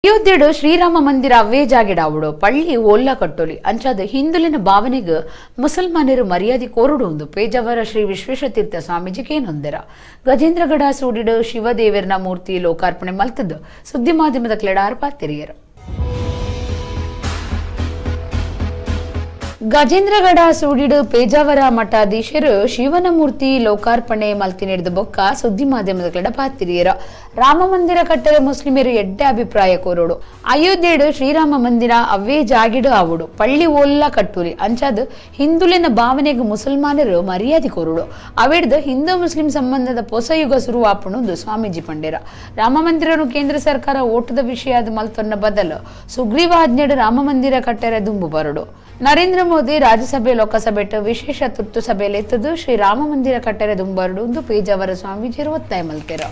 ಅಯೋಧ್ಯೆಡ್ ಶ್ರೀರಾಮ ಮಂದಿರ ಅವ್ವೇ ಜಾಗೆಡಾವುಡು ಪಳ್ಳಿ ಓಲ್ಲ ಕಟ್ಟೊಲಿ ಅಂಚಾದ್ ಹಿಂದುಲಿನ ಭಾವನೆಗ್ ಮುಸಲ್ಮಾನರು ಮರ್ಯಾದೆ ಕೋರುಡು ಉಂದು ಪೇಜಾವರ ಶ್ರೀ ವಿಶ್ವೇಶತೀರ್ಥ ಸ್ವಾಮೀಜಿ ಕೇನೊಂದೆರ. ಗಜೇಂದ್ರಗಡ ಸೂಡಿಡ್ ಶಿವದೇವೆರ್ನ ಮೂರ್ತಿ ಲೋಕಾರ್ಪಣೆ ಮಲ್ತದ್ದು ಸುದ್ದಿ ಮಾಧ್ಯಮದ ಕ್ಲೆಡಾರ್ ಪಾತೆರಿಯರು. ಗಜೇಂದ್ರಗಡ ಸೂಡಿಡು ಪೇಜಾವರ ಮಠಾಧೀಶರು ಶಿವನ ಮೂರ್ತಿ ಲೋಕಾರ್ಪಣೆ ಮಲ್ತಿ ನೀಡಿದ ಬೊಕ್ಕ ಸುದ್ದಿ ಮಾಧ್ಯಮದ ಕಡೆ ಪಾತಿರಿಯರು. ರಾಮ ಮಂದಿರ ಕಟ್ಟರೆ ಮುಸ್ಲಿಮರು ಎಡ್ಡೆ ಅಭಿಪ್ರಾಯ ಕೋರೋಡು. ಅಯೋಧ್ಯೆಡು ಶ್ರೀರಾಮ ಮಂದಿರ ಅವ್ವೇ ಜಾಗಿಡು ಆವುಡು ಪಳ್ಳಿ ಓಲ್ಲ ಕಟ್ಟೂರಿ ಅಂಚಾದ್ ಹಿಂದುಲಿನ ಭಾವನೆಗೆ ಮುಸಲ್ಮಾನರು ಮರ್ಯಾದೆ ಕೋರೋಡು. ಅವೆಡ್ದು ಹಿಂದೂ ಮುಸ್ಲಿಂ ಸಂಬಂಧದ ಹೊಸ ಯುಗ ಶುರುವಾಪಣು ಸ್ವಾಮೀಜಿ ಪಂಡೇರ. ರಾಮ ಮಂದಿರನು ಕೇಂದ್ರ ಸರ್ಕಾರ ಓಟದ ವಿಷಯ ಅದು ಮಲ್ತೊನ್ನ ಬದಲು ಸುಗ್ರೀವಾಜ್ಞೆಡು ರಾಮ ಮಂದಿರ ಕಟ್ಟರೆ ದುಂಬು ಬರಡು. ನರೇಂದ್ರ ಮೋದಿ ರಾಜ್ಯಸಭೆ ಲೋಕಸಭೆ ವಿಶೇಷ ತುರ್ತು ಸಭೆಯಲ್ಲಿ ಎತ್ತದು ಶ್ರೀ ರಾಮ ಮಂದಿರ ಕಟ್ಟರೆ ದುಂಬರಡು ಎಂದು ಪೇಜಾವರ ಸ್ವಾಮೀಜಿಯರು ಒತ್ತಾಯ ಮಲ್ತೆರ.